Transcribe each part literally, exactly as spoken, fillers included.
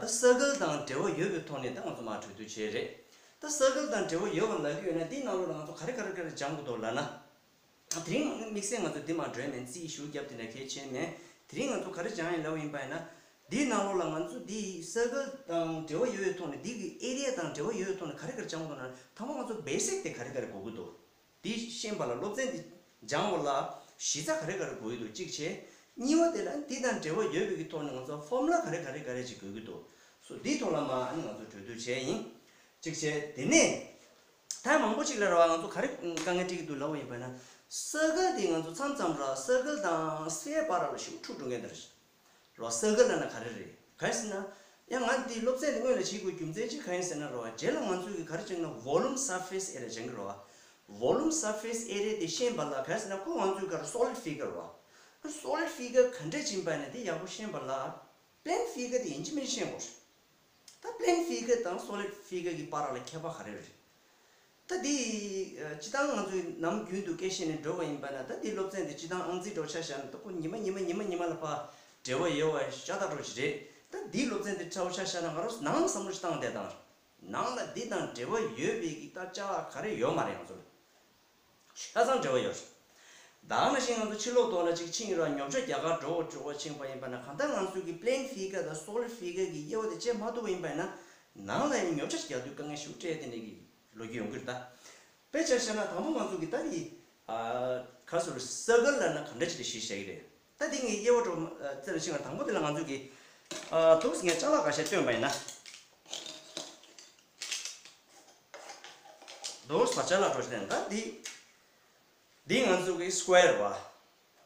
ད་circle དང་འབྲེལ་བ་ཡོད་པའི་ཐོག་ནས་ད་ང་ཚོ་མར་གྲོས་བསྡུར་བྱས་རེད། ད་circle དང་འབྲེལ་བ་ཡོད་པ་ལབ་ཀྱི་ཡོད་ན་འདིའི་ནང་ལོགས་ལ་ང་ཚོ་ག་རེ་ག་རེ་ག་རེ་སྦྱང་དགོས་འདུག་ལབ་ན། དེ་རིང་དམིགས་བསལ་ང་ཚོ་འདི་མར་འགྲོ་ཡ་མེད། རྩིས་ཞུ་རྒྱབ་དེ་འདྲ་གལ་ཆེ་མེད། དེ་རིང་ང་ཚོ་ག་རེ་སྦྱང་ཡིན་ལབ་པ་ཡིན་པ་ཡིན་ན། འདིའི་ནང་ལོགས་ལ་ང་ཚོ་འདི་circle དང་འབྲེལ་བ་ཡོད་པའི་ཐོག་ནས་འདི་གི་area དང་འབྲེལ་བ་ཡོད་པའི་ཐོག་ནས་ག་རེ་ག་རེ་སྦྱང་དགོས་ན་དང་པོ་ང་ཚོ་basic དེ་ག་རེ་ག་རེ་དགོས་ཀྱི་འདུག་འདི་ཤེས་པ་ལ་སློབ་ཚན་འདི་སྦྱང་བ་ལ་གཞི་རྩ་ག་རེ་ག་རེ་དགོས་ཀྱི་འདུག་གཅིག་བྱས། གཉིས་པ་དེ་ལ་འདི་དང་འབྲེལ་བ་ཡོད་པའི་གི་ཐོག་ནས་ང་ཚོ་formula ག་རེ་ག་རེ་ག་རེ་ཅིག་དགོས་ཀྱི་འདུག་སོ་འདིའི་ཐོག་ལ་མ་ཨ་ནི་ང་ཚོ་གྲོས་བསྡུར་བྱས་ཡིན། གཅིག་བྱས་དེ་ནས། ད་མང་པོ་ཅིག་ལ་རེད་བ། ང་ཚོ་ག་རེ་དཀའ་ངལ་འཕྲད་ཀྱི་འདུག་ལབ་པ་ཡིན་པ་ན། circle དེ་ང་ཚོ་མཚམས་མཚམས་ར་circle དང་sphere བར་ལ་ཞིག་འཁྲུག་འགྲོ་མཁན་དེ་རེད། རོ་circle ལབ་ན་ག་རེ་རེད། ག་རེ་ཟེར་ན། ཡང་ང་འདི་སློབ་ཚན་འདི་སྔོན་ལ་བྱེད་དགོས་རྒྱུ་མཚན་གཅིག་ག་རེ་ཟེར་ན་རོ། རྗེས་ལ་ང་ཚོས་གི་ག་རེ་བྱེད་ན་volume surface area བྱེད་གི་རོ། volume surface area དེ་ཤེས་པ་ལ་ག་རེ་ཟེར་ན་ཁོ་ང་ཚོས་ག་རེ་solid figure རོ། solid figure ག་འདྲ་ཡིན་པ་ན་དེ་ཡག་པོ་ཤེས་པ་ལ། plane figure དེ་ཡིན་གཅིག་མིན་གཅིག་ཤེས་དགོས། ད་plane figure དང་solid figure གི་བར་ལ་ཁྱད་པར་ག་རེ་རེད། ད་འདི་སྤྱི་བཏང་ང་ཚོས་ནམ་རྒྱུན་དུ་སྐད་ཤེས་ནས་འགྲོ་བ་ཡིན་པ་ན། ད་འདི་སློབ་ཚན་འདི་སྤྱི་བཏང་ཨང་རྩིས་འགྲོ་ཆ་བཞག་ན་ད་ཁོ་ཉི་མ་ཉི་མ་ཉི་མ་ཉི་མ་ལ་ཕར་འབྲེལ་བ་ཡོད་པ་ཤ་སྟག་འགྲོ་ཞིག་རེད། ད་འདིའི་སློབ་ཚན་འདི་ཁྲ་བོ་ཆ་བཞག་ན་ང་རང་ནང་བསམ་བློ་ཞིག་བཏང་བསྡད་དང་། ནང་ལ་འདི་དང་འབྲེལ་བ་ཡོད་པའི་གི་ད་ཅ་ལག་ག་རེ་ཡོད་མ་རེད་ང་ཚོ་ལ། ཆ་ཚང་འབྲེལ་བ་ཡོད་རེད། ད་ནང་བཞིན་ང་ཚོ་ཕྱི་ལོགས་ཐོག་ལ་ཅིག་ཕྱིན་ཡོད་ར། ཉོ་ཆ་རྒྱ་གར་འགྲོ་འགྲོ་བ་ཕྱིན་པ་ཡིན་པ་ན་གང་ལྟར་ང་ཚོས་གི་plane figure དང་solid figure གི་དབྱེ་བ་དེ་དཔྱད་མ་ཐུབ་པ་ཡིན་པ་ན། ནང་ལ་ཡང་ཉོ་ཆ་རྒྱག་དུས་དཀའ་ངལ་ཞིག་འཕྲད་དེ་འདྲ་གི་ལོ་རྒྱུས་ཡོང་གི་རེད་ད། དཔེ་ཆ་བཞག་ན་དང་པོ་ང་ཚོ་གི་ད་ཡི། ཨ། ག་ཟེར་circle ལབ་ན་ག་འདྲ་ཅིག་ལ་གཞི་བཞག་གི་རེད། ད་འདི་ངས་དབྱེ་བ་འགྲོ་རྩེ་ལ་ཕྱིན་པ་དང་པོ་དེ་ལ་ང་ཚོ་གི། ཨ། འདུག་སེ་ངས་ཅ་ལག་ཁ་ཤས་སྟོན་པ་ཡིན་ན། འདུག་སེ་ཅ་ལག་འགྲོ་ཞིག་ལ་ད་འདི། འདི་ང་ཚོ་གི་square རེད་བ།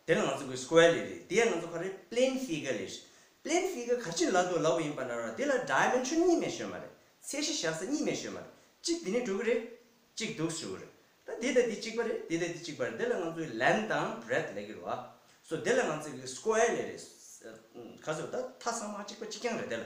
དེ་ལ་ང་ཚོ་གི་square ལབ་རེད། དེ་ཡང་ང་ཚོ་ག་རེ་plane figure ལབ་རེད། plane figure ག་རེ་བྱས་ནས་ལབ་འདུག་ལབ་པ་ཡིན་པ་ན་ར། དེ་ལ་dimension གཉིས་མེད་ཤོད་མ་རེད། ཚད་གཞི་བཞག་ས་གཉིས་མེད་ཤོད་མ་རེད། གཅིག་འདི་ནས་འགྲོ་གི་རེད། གཅིག་འདུག་སེ་འགྲོ་གི་རེད། ད་འདི་དང་འདི་གཅིག་པ་རེད། འདི་དང་འདི་གཅིག་པ་རེད། དེ་ལ་ང་ཚོས་length དང་breadth ལབ་ཀྱི་རེད་བ། སོ་དེ་ལ་ང་ཚོས་གི་square ལབ་རེད། ག་ཚོད་ད་མཐའ་ཚང་མ་གཅིག་པ་གཅིག་རྐྱང་རེད་དེ་ལ།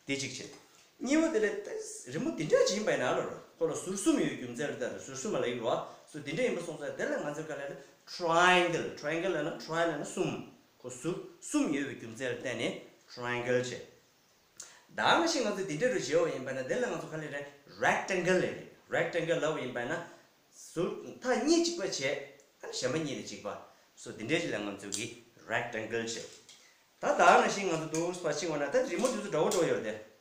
དེ་གཅིག་བྱས། གཉིས་པ་དེ་ལ་ད་རི་མོ་འདི་འདྲ་ཅིག་ཡིན་པ་ཡིན་ན་ལོ། ཁོ་ལ་ཟུར་གསུམ་ཡོད་རྒྱུ་མཚན་ལ་ལྟ་རེད། ཟུར་གསུམ་ལབ་ཀྱི་རེད་བ། སོ་འདི་འདྲ་ཡིན་པ་སོང་ཙང་དེ་ལ་ང་ཚོས་ག་ལབ་རེད། triangle triangle ལབ་ན་tri ལབ་ན་གསུམ། ཁོ་ཟུར་གསུམ་ཡོད་པའི་རྒྱུ་མཚན་ལ་བརྟེན་ནས་triangle བྱས། ད་ག་ནང་བཞིན་ང་ཚོས་འདི་འདྲ་རུ་བྱས་པ་ཡིན་པ་ན་དེ་ལ་ང་ཚོ་ག་ལབ་རེད། rectangle ལབ་རེད། rectangle ལབ་པ་ཡིན་པ་ན། ཟུར་མཐའ་གཉིས་གཅིག་པ་བྱས། ཨ་ནི་གཞན་པ་གཉིས་དེ་གཅིག་པ། སོ་འདི་འདྲའི་ཅིག་ལ་ང་ཚོས་གི་rectangle བྱས། ད་ད་ག་ནང་བཞིན་ང་ཚོ་འདུག་སེ་ཕར་ཕྱིན་པ་ན་ད་རི་མོ་འདི་ཚོ་འདྲ་བོ་འདྲ་བོ་ཡོད་རེད་དེ།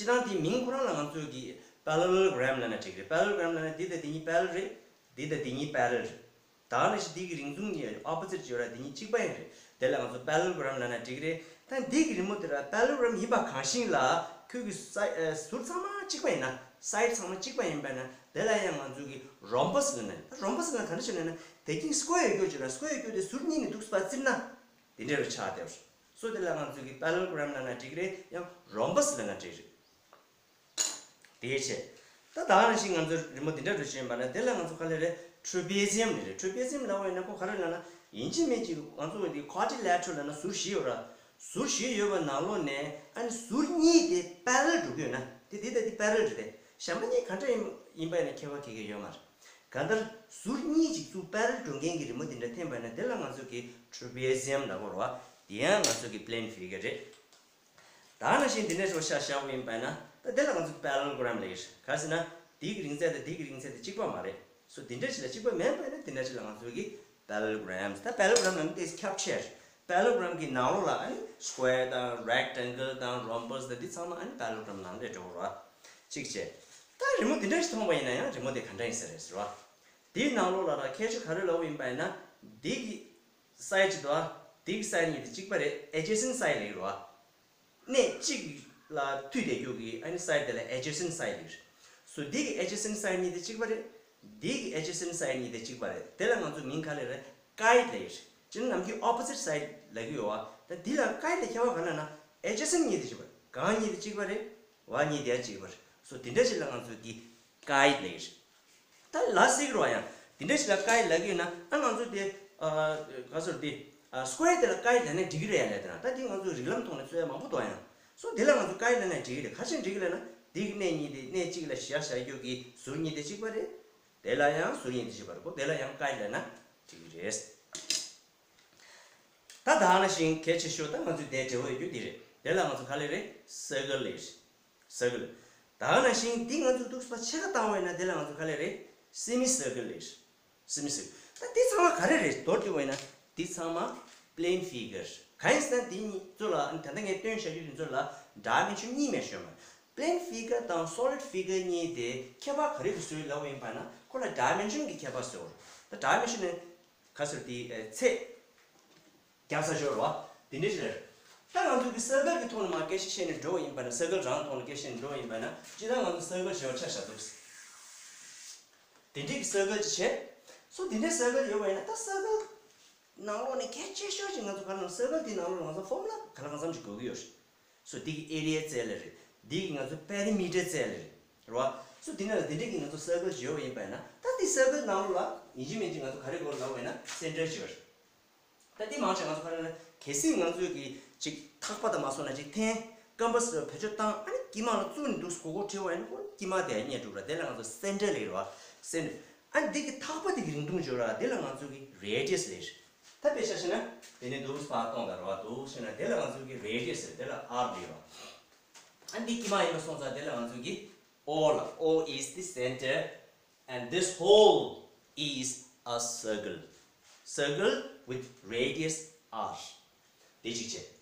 སྤྱིར་བཏང་དེའི་མིང་ཁོ་རང་ལ་ང་ཚོས་གི་parallelogram ལབ་ན་འགྲིག་གི་རེད། parallelogram ལབ་ན་འདི་དང་འདི་གཉིས་parallel རེད། འདི་དང་འདི་གཉིས་parallel རེད། ད་ག་ནང་བཞིན་འདི་གི་རིང་ཚུགས་གཉིས་opposite ཡོད་ར། འདི་གཉིས་གཅིག་པ་ཡིན་རེད། དེ་ལ་ང་ཚོ་parallelogram ལབ་ན་འགྲིག་གི་རེད། ད་འདི་གི་རི་མོ་དེ་ར་parallelogram ཡིན་པ་གང་ཞིག་ལ་ཁོའི་གི་side ཨ་ཟུར་ཚང་མ་གཅིག་པ་ཡིན་ན། side ཚང་མ་གཅིག་པ་ཡིན་པ་ན་དེ་ལ་ཡང་ང་ཚོས་གི་rhombus ལབ་ན། ད་rhombus ལབ་ན་ག་འདྲ་བྱས་ན་ན་དེ་གིན་square ཡོད་རྒྱུ་ཅིག་ལ། square ཡོད་རྒྱུ་དེ་ཟུར་གཉིས་ནས་འདུག་སེ་ཕར་བཙིར་ན། དེ་འདྲ་རུ་ཆགས་བསྡད་པ་རེད། སོ་དེ་ལ་ང་ཚོས་གི་parallelogram ལབ་ན་འགྲིག་གི་རེད། ཡང་rhombus ལབ་ན་འགྲིག་གི་རེད། དེའི་ཕྱིར། ད་ད་ག་ནང་བཞིན་ང་ཚོ་རི་མོ་འདི་འདྲ་རུ་བྱས་པ་ན་དེ་ལ་ང་ཚོ་ག་ལབ་རེད། trapezium ལབ་རེད། trapezium ལབ་པ་ཡིན་ན་ཁོ་ག་རེ་ལབ་ན་ཡིན་གཅིག་མིན་གཅིག་ང་ཚོ་འདི་quadrilateral ལབ་ན་ཟུར་བཞི་ཡོད་ར། ཟུར་བཞི་ཡོད་པ་ནང་ལོགས་ནས་ཨ་ནི་ཟུར་གཉིས་དེ་parallel འགྲོ་གི་ཡོད་ན། དེ་དེ་དང་དེ་parallel རེད་དེ། གཞན་པ་གཉིས་ག་འདྲ་ཡིན་ཡིན་པ་ཡིན་ན་ཁྱད་པར་ག་གེ་ཡོད་མ་རེད། གང་ལྟར་ཟུར་གཉིས་ཅིག་ཚུར་parallel འགྲོ་མཁན་གྱི་རི་མོ་དེ་འདྲ་འཐེན་པ་ཡིན་ན་དེ་ལ་ང་ཚོ་གི་trapezium ལབ་དགོས་རེད་བ། དེ་ཡང་ང་ཚོ་གི་plane figure རེད། ད་ནང་བཞིན་འདི་འདྲ་ཞིག་ཤ་བཞག་པ་ཡིན་པ་ཡིན་ན་ད་དེ་ལ་ང་ཚོ་parallelogram ལབ་ཀྱི་རེད། ག་རེ་ཟེར་ན་འདི་གི་རིང་ཚད་དང་འདི་གི་རིང་ཚད་དེ་གཅིག་པ་མ་རེད། སོ་འདི་འདྲ་ཞིག་ལ་གཅིག་པ་མེད་པ་ཡིན་ན་འདི་འདྲ་ཞིག་ལ་ང་ཚོ་གི་parallelogram། ད་parallelogram ལབ་ན་དེ་ཁྱབ་ཆེ་རེད། parallelogram གི་ནང་ལོགས་ལ་ཨ་ནི་square དང་rectangle དང་rhombus དང་འདི་ཚང་མ་ཨ་ནི་parallelogram ནང་ལ་འགྲོ་གི་རེད། གཅིག་བྱས། ད་རི་མོ་འདི་འདྲ་ཞིག་མཐོང་པ་ཡིན་ན་ཡང་རི་མོ་དེ་ག་འདྲ་ཡིན་ས་རེད་ཟེར་བ། དེའི་ནང་ལོགས་ལ་ར་ཁྱད་ཆོས་ག་རེ་ལབ་པ་ཡིན་པ་ཡིན་ན་འདི་གི side ཅིག་འདུག་ཨ། འདི་གི་side གཉིས་དེ་གཅིག་པ་རེད། adjacent side ལབ་ཀྱི་རེད་བ། གནས་གཅིག་ལ་མཐུད་བསྡད་རྒྱུ་གི་ཨ་ནི་side དེ་ལ་adjacent side ལབ་ཀྱི་རེད། སོ་འདི་གི་adjacent side གཉིས་དེ་གཅིག་པ་རེད། འདི་གི་adjacent side གཉིས་དེ་གཅིག་པ་རེད། དེ་ལ་ང་ཚོ་མིང་ག་ལབ་རེད། kite ལབ་ཀྱི་རེད། སྤྱིར་ནམ་རྒྱུན་opposite side ལབ་ཀྱི་ཡོད་བ། ད་འདི་ལ་kite ལ་ཁྱད་པར་ག་ལབ་ན་adjacent གཉིས་དེ་གཅིག་པ་རེད། སྒང་གཉིས་དེ་གཅིག་པ་རེད། འོག་གཉིས་དེ་ཡང་གཅིག་པ་རེད། སོ་དེ་འདྲ་ཞིག་ལ་ང་ཚོ་གི་kite ལབ་ཀྱི་རེད། ད་ལ་སིག་རོ་ཡང་དེ་འདྲ་ཞིག་ལ་kite ལབ་ཀྱི་ཡོད་ན་ཨ་ང་ཚོ་དེ་ཨ་ག་ཟེར་དེ་ཨ་square དེ་ལ་kite ལབ་ན་འགྲིག་གི་རེད་ཡ་ལབ་དེ་ན། ད་དེ་ང་ཚོ་རིགས་ལམ་ཐོག་ནས་རྩོད་ཡ་མང་པོ་འདུག་ཡང་། སོ་དེ་ལ་ང་ཚོ་kite ལབ་ན་འགྲིག་གི་རེད། ག་རེ་བྱས་ནས་འགྲིག་གི་ལབ་ན་དེ་གི་གནས་གཉིས་དེ་གནས་གཅིག་ལ་གཞི་བཞག་རྒྱུ་གི་ཟུར་གཉིས་དེ་གཅིག་པ་རེད། དེ་ལ་ཡང་ཟུར་གཉིས་དེ་གཅིག་པ་རེད་གོ། དེ་ལ་ཡང་kite ལབ་ན་འགྲིག་གི་རེད། ད་ད་ནང་བཞིན་གལ་ཆེ་ཤོས་ད་ང་ཚོའི་དེའི་འབྲེལ་བ་ཡོད་རྒྱུ་འདི་རེད། དེ་ལ་ང་ཚོ་ག་ལེ་རེད། circle་ལེ་རེད། circle། ད་ག་ནང་བཞིན་འདི་ང་ཚོ་འདུག་སེ་ཕར་ཕྱེད་ཀ་བཏང་བ་ཡིན་ན་དེ་ལ་ང་ཚོ་ག་ལེ་རེད། semi circle་ལེ་རེད། semi circle། ད་འདི་ཚང་མ་ག་རེ་རེད། མདོར་བསྡུས་པ་ཡིན་ན་འདི་ཚང་མ་plain figure། གང་ཡིན་ཟེར་ན་འདི་གཉིས་ཚོ་ལ་ད་ལྟ་ངས་སྟོན་བཞག་རྒྱུ་དེ་ཚོ་ལ་dimension་གཉིས་མེད་ཤོད་མ། plain figure་དང་solid figure་གཉིས་དེ་ཁྱད་པར་ག་རེ་གི་བཟོས་ལབ་པ་ཡིན་པ་ན་ཁོ་ལ་dimension་གི་ཁྱད་པར་བཟོས་པ་རེད། ད་dimension་ནི་ག་ཟེར་དེ་ཚད། རྒྱག་ས་ཤོར་བ། དེ་འདྲ་ཞིག་རེད། ད་ང་ཚོ་གི་circle་གི་ཐོག་ནས་མར་སྐད་ཆ་བཤད་ནས་འགྲོ་བ་ཡིན་པ་ན། circle་རང་ཐོག་ནས་སྐད་ཆ་བཤད་ནས་འགྲོ་བ་ཡིན་པ་ན་སྤྱིར་བཏང་ང་ཚོ་circle་བྱེད་པ་ཆ་བཞག་འདུག་དེ་འདྲའི་གི་circle་ཅིག་བྱས། སོ་དེ་འདྲའི་circle་ཡོད་པ་ཡིན་ན་ད་circle་ནང་ལོགས་ནས་གལ་ཆེ་ཤོས་ཅིག་ང་ཚོ་ག་ལ་circle་དེའི་ནང་ལོགས་ལ་ང་ཚོ་formula་ག་ལ་གང་འཚམ་ཅིག་དགོས་ཀྱི་ཡོད་རེད། སོ་འདི་གི་area་བཙལ་ལེ་རེད། འདི་གི་ང་ཚོ་perimeter་བཙལ་ལེ་རེད། རེད་བ། སོ་འདི་ནང་ལ་དེ་འདྲའི་གི་ང་ཚོ་circle་ཅིག་ཡོད་པ་ཡིན་པ་ཡིན་ན་ད་འདི་circle་ནང་ལོགས་ལ་ཡིན་གཅིག་མིན་གཅིག་ང་ཚོ་ག་རེ་དགོས་ལབ་པ་ཡིན་ན་center་ཅིག་ཡོད་རེད། ད་འདི་མང་ཆེ་ང་ཚོ་ག་རེ་ལ་གལ་སྲིད་ང་ཚོས་ཀྱི་ཅིག་ཐག་པ་དང་མ་སོང་ན་ཅིག་འཐེན་compass་བེད་སྤྱོད་བཏང་ཨ་ནི་དཀྱིལ་མ་ལ་བཙུགས་ནས་འདུག་སྒོར་སྒོར་བྲིས་པ་ཡིན་ན་ཁོ་དཀྱིལ་མ་དེ་རྙེད་འགྲོ་ར། དེ་ལ་ང་ཚོ་center་ལབ་ར། center། ཨ་ནི་འདི་གི་ཐག་པ་དེ་གི་རིང་ཐུང་བརྗོད་ར། དེ་ལ་ང་ཚོ་གི་radius་ལབ་རེད། ད་དཔེ་ཆ་བཞག་ན་དེ་ནི་འདུག་ཕར་གཏོང་ད་ར་བ་འདུག་བྱས་ན་དེ་ལ་ང་ཚོ་གི་radius་ཟེར། དེ་ལ་r་ལབ་ར། ཨ་ནི་འདི་དཀྱིལ་མ་ཡིན་པ་སོང་ཙང་དེ་ལ་ང་ཚོ་གི་O་ལ། O is the center and this whole is a circle. Circle with radius r. དེ་གཅིག་བྱས།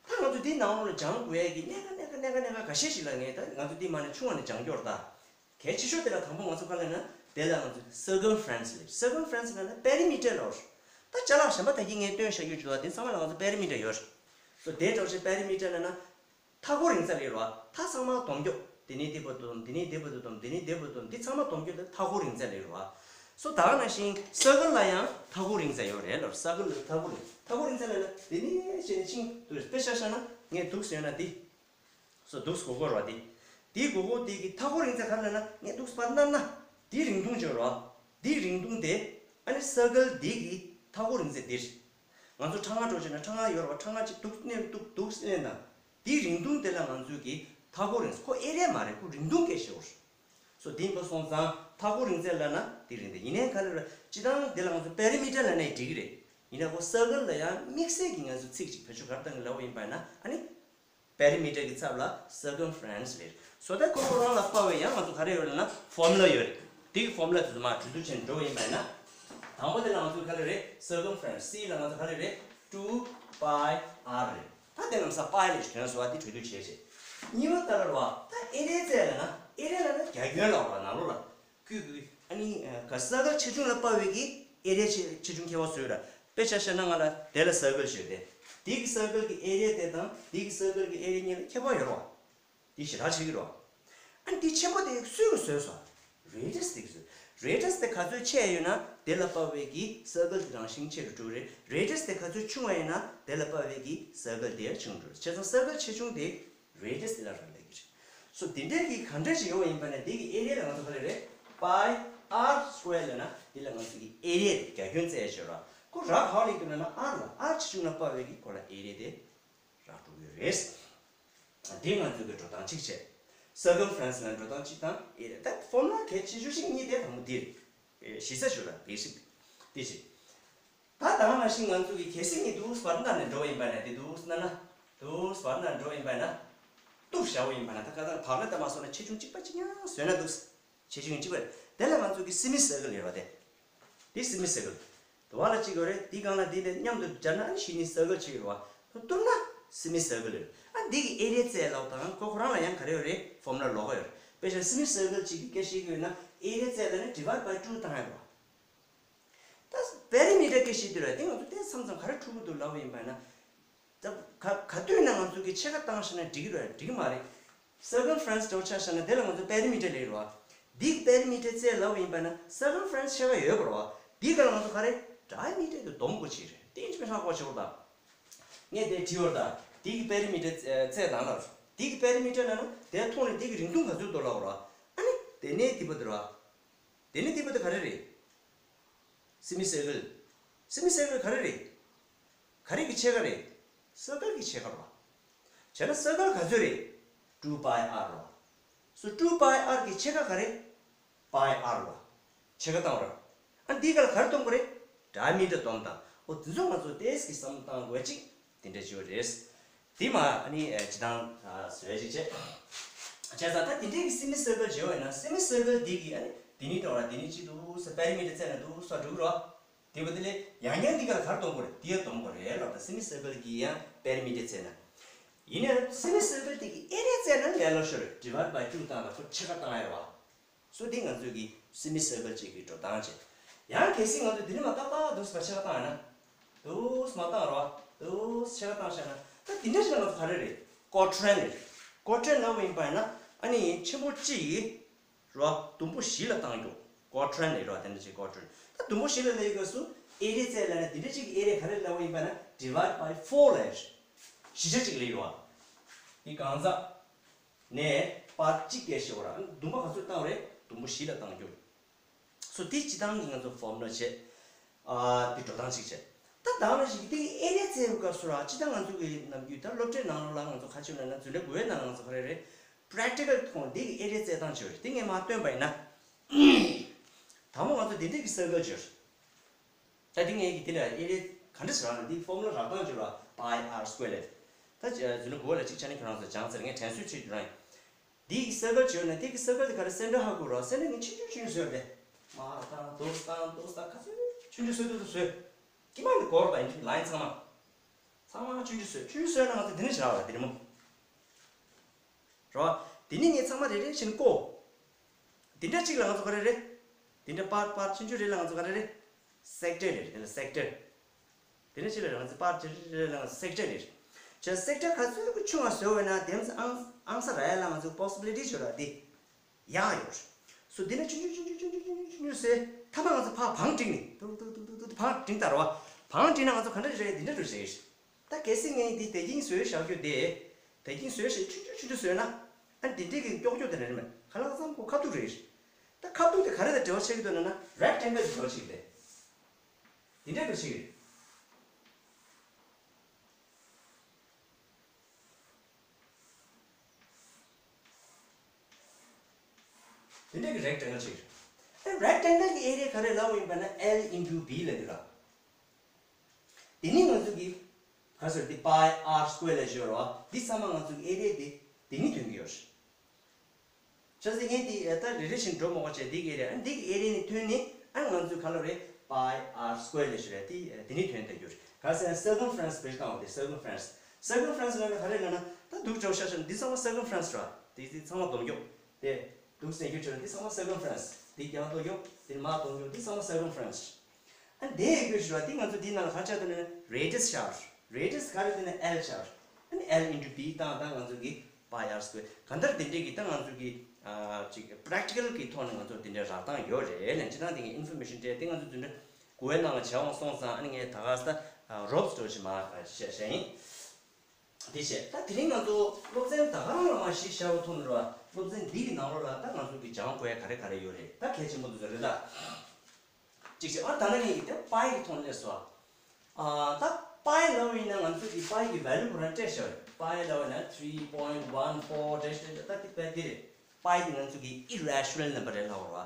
ད་ང་ཚོ་འདི་ནང་ལོགས་ལ་སྦྱང་དགོས་ཡ་གི་གནད་ཀ་གནད་ཀ་གནད་ཀ་གནད་ཀ་འགའ་ཤས་ཤིག་ལ་ངས་ད་ང་ཚོ་འདི་མ་ནས་ཆུང་བ་ནས་སྦྱང་རྒྱུ་རེད་ད། གལ་ཆེ་ཤོས་དེ་ལ་དང་པོ་ང་ཚོ་ག་ལབ་ན་དེ་ལ་ང་ཚོ་circumference་ལབ། circumference་ལབ་ན་perimeter་ལབ་རེད། ད་ཅ་ལག་གཞན་པ་ད་གིན་ངས་སྟོན་བཞག་རྒྱུ་བྱུང་བ་དེ་ཚང་མ་ལ་ང་ཚོ་perimeter་ཡོད་རེད། སོ་དེ་འདྲ་བྱས་perimeter་ལབ་ན་མཐའ་འཁོར་རིང་ཚད་ལབ་རེད་བ། མཐའ་ཚང་མ་སྡོམ་རྒྱུ། དེ་ནས་དེ་བར་དུ་སྡོམ། དེ་ནས་དེ་བར་དུ་སྡོམ། དེ་ནས་དེ་བར་དུ་སྡོམ། འདི་ཚང་མ་སྡོམ་རྒྱུ་དེ་མཐའ་འཁོར་རིང་ཚད་ལབ་རེད་བ། སོ་ད་ག་ནང་བཞིན་circle་ལ་ཡང་མཐའ་འཁོར་རིང་ཚད་ཡོད་རེད་ལབ། circle་ལ་མཐའ་འཁོར་རིང་། མཐའ་འཁོར་རིང་ཚད་ལབ་ན་དེ་ནས་བྱས་ནས་ཆིངས་དུ་དཔེ་ཆ་བཞག་ན་ངས་འདུག་ཟེར་ན་འདི། སོ་འདུག་སྒོར་སྒོར་བ་འདི། འདིའི་སྒོར་སྒོར་འདི་གི་མཐའ་འཁོར་རིང་ཚད་ག་རེ་ལབ་ན་ངས་འདུག་པར་སྣར་ན། འདིའི་རིང་ཐུང་བརྗོད་རོགས། འདིའི་རིང་ཐུང་དེ་ཨ་ནི་circle་འདི་གི་མཐའ་འཁོར་རིང་ཚད་འདིར། ང་ཚོ་ཕྲེང་བ་འགྲོ་བྱས་ན་ཕྲེང་བ་ཡོད་རོགས། ཕྲེང་བ་གཅིག་འདུག་སྣེ་འདུག་འདུག་སྣེ་དང་། འདིའི་རིང་ཐུང་དེ་ལ་ང་ཚོས་ཀྱི་མཐའ་འཁོར་རིང་ཚད། ཁོ་area་མ་རེད། ཁོ་རིང་ཐུང་སྐད་བཤད་འོར། སོ་འདི་འགོ་སོང་ཙང་མཐའ་འཁོར་རིང་ཚད་ལབ་ན་འདི་རིང་དེ་ཡིན་ནའི་ག་རེ་རེད། སྤྱིར་བཏང་འདི་ལ་ང་ཚོ་perimeter་ལབ་ནའི་འགྲིག་གི་རེད། ཡིན་ན་ཁོ་circle་ལ་ཡང་དམིགས་བསལ་གྱི་ང་ཚོ་ཚིག་ཅིག་བེད་སྤྱོད་ག་རེ་བཏང་གི་ལབ་པ་ཡིན་པ་ན་ཨ་ནི་perimeter་གི་ཚབ་ལ་circumference་ལབ་རེད། སོ་ད་ཁོ་ཁོ་རང་ལ་དཔག་པའི་ཡང་ང་ཚོ་ག་རེ་ཡོད་ལབ་ན་formula་ཡོད་རེད། དེ་གི་formula་དེ་ཚོ་མར་གྲོས་བསྡུར་བྱས་ནས་འགྲོ་བ་ཡིན་པ་ཡིན་ན། དང་པོ་དེ་ལ་ང་ཚོ་ག་རེ་རེད། circumference། C་ལ་ང་ཚོ་ག་རེ་རེད། two pi r་རེད། ད་དེ་ལ་ས་pi་ལབ་ཞིག་དོན་སོ་བ་དེ་གྲོས་བསྡུར་བྱས་བྱས། གཉིས་པ་ལྟར་བ་ད་area་བཙལ་ལབ་ན། area་ལབ་ན་རྒྱ་ཁྱོན་ལབ་པ་ནང་ལོགས་ལ། ཁུལ་གྱི་ཨ་ནི་ག་circle་ཆེ་ཆུང་ལ་དཔག་པའི་གི་area་ཆེ་ཆེ་ཆུང་ཁྱད་པར་བཟོས་ར། དཔེ་ཆ་བཤད་ན་ང་ལ་དེ་ལ་circle་ཞེས་ཏེ། དེ་གི་circle་གི་area་དེ་དང་དེ་གི་circle་གི་area་གཉིས་ལ་ཁྱད་པར་ཡོད་རོ། དེ་ཞེ་དྲག་ཆེ་གི་རོ། ཨ་ནི་དེ་ཆེན་པོ་དེ་སུས་གི་བཟོས་སོ། radius་དེ་གི་བཟོས། radius་དེ་ག་ཚོད་ཆེ་ཡོད་ན་དེ་ལ་དཔག་པའི་གི་circle་གི་རང་བཞིན་ཆེ་རུ་འགྲོ་རེད། radius་དེ་ག་ཚོད་ཆུང་བ་ཡིན་ན་དེ་ལ་དཔག་པའི་གི་circle་དེ་ཆུང་འགྲོ་རེད། བྱས་ཙང་circle་ཆེ་ཆུང་དེ་radius་དེ་ལ་རག་ལས་ཀྱི་རེད། སོ་དེ་འདྲའི་གི་ག་འདྲ་ཞིག་ཡོང་བ་ཡིན་པ་ན་དེ་གི་area་ལ་ང་ཚོ་ག་རེ་རེད། pi r square་ལབ་ན་དེ་ལ་ང་ཚོ་གི་area་རྒྱ་ཁྱོན་བཙལ་ཡ་བྱེད་ར། ཁོ་རག་ག་ལས་འདུག་ལབ་ན་r་ལ་r་ཆེ་ཆུང་ལ་དཔག་པའི་གི་ཁོ་ལ་area་དེ་རག་འགྲོ་གི་རེད། དེ་ང་ཚོ་གི་འགྲོ་སྟངས་གཅིག་བྱས། circumference་ལ་འགྲོ་སྟངས་གཅིག་དང་area་ད་formula་གལ་ཆེ་ཤོས་ཤིག་གཉིས་དེ་དང་པོ་འདིར་གཞི་རྩ་ཞུ་ལ་basic་དེ་བྱས། ད་ད་ག་ནང་བཞིན་ང་ཚོ་གི་གལ་སྲིད་ངས་འདུག་བར་སྣང་ནས་འགྲོ་བ་ཡིན་པ་ན་དེ་འདུག་ན་ན། འདུག་བར་སྣང་འགྲོ་བ་ཡིན་པ་ན། གཏུབ་བཞག་པ་ཡིན་པ་ན་ད་ག་ད་བག་ལ་ད་མ་སོང་ན་ཆེ་ཆུང་གཅིག་པ་གཅིག་རྐྱང་བཟོས་ན་འདུག་ཆེ་ཆུང་གཅིག་པ་རེད། དེ་ལ་ང་ཚོ་གི་semi circle་ཡོད་རེད་བ་དེ། དེ་semi circle། དུ་བ་ལ་གཅིག་ཡོད་རེད། དེའི་སྒང་ལ་དེ་དེ་མཉམ་དུ་སྦྱར་ན་ཨ་ནི་གཞི་ནས་circle་ཆགས་ཡོད་རེད་བ། གཏུབ་ན་semi circle་ཡོད་རེད། ཨ་འདི་གི་area་བཙལ་ལབ་དང་ཁོ་ཁོ་རང་ལ་ཡང་ག་རེ་ཡོད་རེད། formula་ལོགས་ཀ་ཡོད་རེད། དཔེ་བཞག་semi circle་གཅིག་གི་སྐད་ཆ་ཤེས་ཀྱི་ཡོད་ན་area་བཙལ་ལབ་ན་divide by two་བཏང་ཡོད་རེད་བ། ད་perimeter་སྐད་ཆ་དེ་རེད། དེ་ང་ཚོ་དེ་མཚམས་མཚམས་ག་རེ་འཁྲུལ་གྱི་འདུག་ལབ་པ་ཡིན་པ་ན། ད་ག་ག་དུས་ན་ང་ཚོ་གི་ཕྱེད་ཀ་བཏང་ཤེས་ན་འགྲིག་གི་རེད། འགྲིག་གི་མ་རེད། circumference་འདྲ་བོ་ཆ་བཞག་ན་དེ་ལ་ང་ཚོ་perimeter་ལབ་ཀྱི་རེད་བ། འདི་གི་perimeter་བཙལ་ལབ་པ་ཡིན་པ་ན་circumference་ཕྱེད་ཀ་ཡོད་དགོས་རེད་བ། འདི་ག་ལ་ང་ཚོ་ག་རེ་diameter་དེ་སྡོམ་དགོས་ཀྱི་རེད། དེ་ཡིན་ཅི་མི་ཧྲག་པོ་བྱེད་དགོས་ད། ངས་དེ་བྲིས་ཡོད་ད། འདི་གི་perimeter་བཙལ་དང་ལབ། འདི་གི་perimeter་ལབ་ན་དེ་ཐོག་ནས་འདི་གི་རིང་ཐུང་ག་ཚོད་འདུག་ལབ་དགོས་རེད་བ། ཨ་ནི་དེ་ནས་འདི་པོ་དེ་རེད་བ། དེ་ནས་འདི་པོ་དེ་ག་རེ་རེད། semi circle། semi circle་ག་རེ་རེད། ག་རེ་གི་ཕྱེད་ཀ་རེད། circle་གི་ཕྱེད་ཀ་རེད་བ། བྱས་ན་circle་ག་ཚོད་རེད། two pi r་རེད་བ། so two pi r་གི་ཕྱེད་ཀ་ག་རེ། pi r་རེད་བ། ཕྱེད་ཀ་བཏང་བ་རེད། ཨ་འདིའི་སྒང་ལ་ག་རེ་སྡོམ་དགོས་རེད། diameter་སྡོམ་དང་། འོ་དེ་ཚོ་ང་ཚོ་ཏོག་ཙམ་གྱི་བསམ་བློ་བཏང་དགོས་ཅིག་དེ་འདྲ་བྱེད་པ་རེད། དེ་མ་ཨ་ནི་ཨ་སྤྱིར་བཏང་ཨ་བཟོས་ཅིག་བྱས། བྱས་ཙང་ད་དེ་འདྲའི་གི་སེ་མི་སར་ཀལ་བྱས་པ་ཡིན་ན། སེ་མི་སར་ཀལ་འདི་གི་ཨ་ནི་དེ་ནི་འགྲོ་ར། དེ་ནི་གཅིག་འདུག་ས་པེ་རི་མི་ཊར་བཙལ་ན་འདུག་ས་འགྲོ་གི་ར། དེ་བ་དེ་ལས་ཡང་ཡང་འདི་ག་ལ་ག་རེ་སྡོམ་དགོས་རེད། འདི་ཡང་སྡོམ་དགོས་རེད་ལབ། ད་སེ་མི་སར་ཀལ་གི་ཡང་པེ་རི་མི་ཊར་བཙལ་ན། ཡིན་ནའི་སེ་མི་སར་ཀལ་འདི་གི་ཨེ་རི་ཡ་བཙལ་ན་ལས་སླ་ཤོས་རེད། ཌི་ཝའིཌ་བའི་ཊུ་བཏང་ལ་ཁོ་ཕྱེད་ཀ་བཏང་ཡ་རེད་བ། སོ་འདི་ང་ཚོས་ཀྱི་སེ་མི་སར་ཀལ་ཅིག་གི་འགྲོ་སྟངས་བྱས། ཡང་གལ་སྲིད་ང་ཚོས་འདི་ནས་མར་ཏག་ཏག་འདུག་སེ་ཕྱེད་ཀ་བཏང་ཡོད་ན། འདུག་སེ་མར་བཏང་རོགས། འདུག་སེ་ཕྱེད་ཀ་བཏང་བཞག་ན། ད་འདི་འདྲ་ཞིག་ལ་ང་ཚོ་ག་རེ་རེད། ཀོ་ཌ་རེན་ཊ་རེད། ཀོ་ཌ་རེན་ཊ་ལབ་པ་ཡིན་པ་ཡིན་ན་ཨ་ནི་ཆེན་པོ་གཅིག་རོ། ཟླུམ་པོ་བཞི་ལ་བཏང་རྒྱུ། ཀོ་ཌ་རེན་ཊ་རེད་རོ། དེ་འདྲ་ཅིག་ཀོ་ཌ་རེན་ཊ། ད་ཟླུམ་པོ་བཞི་ལ་སླེབས་དུས་སུ་ཨེ་རི་ཡ་བཙལ་ལབ་ན། འདི་འདྲ་ཅིག་གི་ཨེ་རི་ཡ་ག་རེ་ལབ་པ་ཡིན་པ་ན་ཌི་ཝའིཌ་བའི་ཕོར་ལབ་ཡ་རེད། བཞི་ཆ་གཅིག་ལ་ཡོད་བ། འདི་གང་ཟག་ནས་པར་གཅིག་སྐད་ཤེས་བ་ར། ཟླུམ་པ་ག་ཚོད་བཏང་རེད། ཟླུམ་པོ་བཞི་ལ་བཏང་རྒྱུ། སོ་འདི་སྤྱིར་བཏང་གི་ང་ཚོ་ཕོར་མུ་ལ་བྱས། ཨ་འདི་འགྲོ་སྟངས་གཅིག་བྱས། ད་ད་ནང་བཞིན་གྱི་འདི་གི་ཨེ་རི་ཡ་བཙལ་བའི་སྐབས་སུ་ར། སྤྱིར་བཏང་ང་ཚོ་གི་ནམ་རྒྱུན་ད་སློབ་གྲྭའི་ནང་ལོགས་ལ་ང་ཚོ་ཁ་ཆེམས་ལ་ན་འཛིན་གྲྭ་དགུ་པའི་ནང་ལ་ང་ཚོ་ག་རེ་རེད། པ་རེག་ཊི་ཀལ་ཐོག་འདི་གི་ཨེ་རི་ཡ་བཙལ་སྟངས་བྱས་རེད། འདི་ངས་མར་སྟོན་པ་ཡིན་ན། དང་པོ་ང་ཚོ་འདི་འདྲས་ཀྱི་སར་ཀལ་བྱས་རེད། ད་འདི་ངས་ཀྱི་འདི་ལ་ཨེ་རི་ཡ་ག་འདྲ་ཞིག་རག་ན། འདི་ཕོར་མུ་ལ་རག་སྟངས་བྱས་ར། པའི་ཨར་སི་ཀུ་ཝེར་ལབ། ད་འཛིན་གྲྭ་དགུ་པ་ལ་གཅིག་ཆ་ནས་ཁྱོད་རང་ཚོ་སྦྱངས་ཚར། ངས་དྲན་གསོ་བྱེད་རྒྱུ་རང་ཡིན། འདི་གི་སར་ཀལ་བྱས་ན། འདི་གི་སར་ཀལ་དེ་ག་རེ་སེན་ཊར་ཧ་གོ་ར། སེན་ཊར་ངས་ཆུང་ཆུང་ཆུང་ཆུང་བཟོས་པས། མར་བཏང་འདུག་སེ་བཏང་འདུག་སེ་བཏང་། ག་ཚོད་ཆུང་ཆུང་བཟོས་འདུག་བཟོས། དཀྱིལ་མ་ནས་སྐོར་བ་ཡིན་དུས་ལའིན་ཚང་མ། ཚང་མ་ཆུང་ཆུང་བཟོས། ཆུང་ཆུང་བཟོས་ན་ང་ཚོ་འདི་ནས་བྱ་བ་འདི་ནས་མོ། རོ། དེ་ནས་ངས་ཚང་མ་རེ་རེ་བཞིན་བཀོད། དེ་འདྲ་གཅིག་ལ་ང་ཚོ་ག་རེ་རེད། དེ་འདྲ་པར་པར་ཆུང་ཆུང་རེ་ལ་ང་ཚོ་ག་རེ་རེད། སེག་ཊར་རེད། དེ་ལ་སེག་ཊར། དེ་འདྲ་གཅིག་ལ་ང་ཚོ་པར་ཆུང་ཆུང་རེ་ལ་ང་ཚོ་སེག་ཊར་རེད། ཆ་སེག་ཊར་ག་ཚོད་ཀྱི་ཆུང་བ་བཟོ་བས་ན་དེ་ཚོ་ཨང་ཨང་ས་ར་ཡ་ལ་ང་ཚོ་པོ་སི་བི་ལི་ཊི་བྱོས་ར། དེ་ཡག་ཡོད། སོ་འདི་ནས་ཆུང་ཆུང་ཆུང་ཆུང་ཟེར། མཐའ་མ་ང་ཚོ་ཕར་བང་བསྒྲིགས་ནས་ཏུག་ཏུག་ཏུག་ཏུག་ཏུག་བང་བསྒྲིགས་ད་རོ། བང་བསྒྲིགས་ན་ང་ཚོ་ག་འདྲ་རེད། འདི་འདྲ་རེད། ད་གལ་སྲིད་ངས་འདི་དེ་གིན་བཟོས་བཞག་རྒྱུ་དེ། དེ་གིན་བཟོས་བཞག་ཆུང་ཆུང་ཆུང་ཆུང་བཟོས་ན། ཨ་འདི་འདྲས་ཀྱི་ཀྱོག་ཀྱོག་དེ་རེད་མེད། ཁ་ལག་ཙམ་ཁོ་ཁ་ཐུག་རེད། ད་ཁ་ཐུག་དེ་ག་རེ་དང་འབྲེལ་བ་ཆགས་ཀྱི་འདུག་ལབ་ན་རེག་ཊེང་གལ་གྱི་འབྲེལ་བ་ཆགས་ཀྱི་རེད། འདི་འདྲས་འབྲེལ་བ་ཆགས་ཀྱི་རེད། དེ་འདྲ་གི་རེག་ཊེང་གལ་ཅིག་རེད། ཨེ་རེག་ཊེང་གལ་གི་ཨེ་རི་ཡ་ག་རེ་ལབ་ཡིན་པ་ན་L into B ལབ་ཀྱི་ར། དེ་ནི་ང་ཚོ་གི་ག་ཟེར་དེ་པའི་ཨར་སི་ཀུ་ཝེར་ལབ་ཀྱི་ཡོད་རེད་བ། འདི་ཚང་མ་ང་ཚོ་གི་ཨེ་རི་ཡ་དེ་དེ་ནི་ཐོན་གྱི་ཡོད་རེད། བྱས་ཙང་ངས་འདི་ད་རེ་རེ་བཞིན་འགྲོ་མ་དགོས་བྱས། འདི་གི་ཨེ་རི་ཡ། ཨ་འདི་གི་ཨེ་རི་ཡ་ནི་ཐོན་ནི་ཨ་ང་ཚོས་ག་ལབ་རེད། པའི་ཨར་སི་ཀུ་ཝེར་ལབ་ཀྱི་རེད། དེ་དེ་ནི་ཐོན་ཐུབ་ཀྱི་ཡོད་རེད། ག་ཟེར་ན་སར་ཀམ་ཕ་རེན་སི་བེད་བཏང་བ་དེ། སར་ཀམ་ཕ་རེན་སི། སར་ཀམ་ཕ་རེན་སི་ལབ་ན་ག་རེ་ལབ་ན། ད་འདུག་ཅོག་ཤ་ཤ་འདི་ཚང་མ་སར་ཀམ་ཕ་རེན་སི་རེད་བ། དེ་དེ་ཚང་མ་སྡོམ་རྒྱུ་དེ། འདུག་སེ་ཡོད་ཀྱི་རེད། འདི་ཚང་མ་སར་ཀམ་ཕ་རེན་སི། འདི་རྒྱང་སྡོམ་རྒྱུ་དེ། མར་སྡོམ་རྒྱུ་དེ་ཚང་མ་སར་ཀམ་ཕ་རེན་སི། ཨ་འདི་ཡོད་ཀྱི་རེད་བ། འདི་ང་ཚོ་འདི་ནང་ལ་ག་རེ་ཆགས་འདུག་ལབ་ན་རེ་ཌི་ཡས་ཆགས། རེ་ཌི་ཡས་ག་རེ་འདུག་ན་ཨེལ་ཆགས། ཨ་ནི་L into B བཏང་བཏང་ང་ཚོ་གི་པའི་ཨར་སི་ཀུ་ཝེར། གང་ལྟར་དེ་འདྲས་ཀྱི་ད་ང་ཚོ་གི་ཨ་ཅིག་པ་རེག་ཊི་ཀལ་གི་ཐོག་ནས་ང་ཚོ་དེ་འདྲས་རག་སྟངས་ཡོད་རེད་ལབ། སྤྱིར་བཏང་དེ་གི་ཨིན་ཕོར་མེ་ཤན་སྤྲད་དེ་ང་ཚོ་འཛིན་གྲྭ་དགུ་པའི་ནང་ལ་བྱས་འོང་སོང་ཙང་། ཨ་ནི་ངས་ད་ག་ས་ད་རོབ་སི་འགྲོ་ཞིག་མ་བཤད་བཤད་ཡིན། དེ་བྱས་ད་དེ་རིང་ང་ཚོ་སློབ་ཚན་ད་ག་རང་ལ་མ་ཞིག་བྱ་བ་ཐོན་རེད་བ། སློབ་ཚན་འདི་གི་ནང་ལོགས་ལ་ད་ང་ཚོ་གི་སྦྱང་དགོས་ཡ་ག་རེ་ག་རེ་ཡོད་རེད། ད་གལ་ཆེན་པོ་འདི་ཚོ་རེད་ད། གཅིག་བྱས། ཨ་ད་ནི་ངས་ཀྱི་དེ་པའི་གི་ཐོག་ནས་སླེབས་སོང་། ཨ་ད་པའི་ལབ་ཡིན་ན་ང་ཚོ་གི་པའི་གི་ཝེ་ལུ་ཁོ་རང་སྤྲད་བཞག་རེད། པའི་ལབ་ཡིན་ན་three point one four dash dash ད་དེ་པའི་དེ་རེད། པའི་དེ་ང་ཚོ་གི་ཨི་རེ་ཤ་ནལ་ནམ་བར་རེད་ལབ་རེད་བ།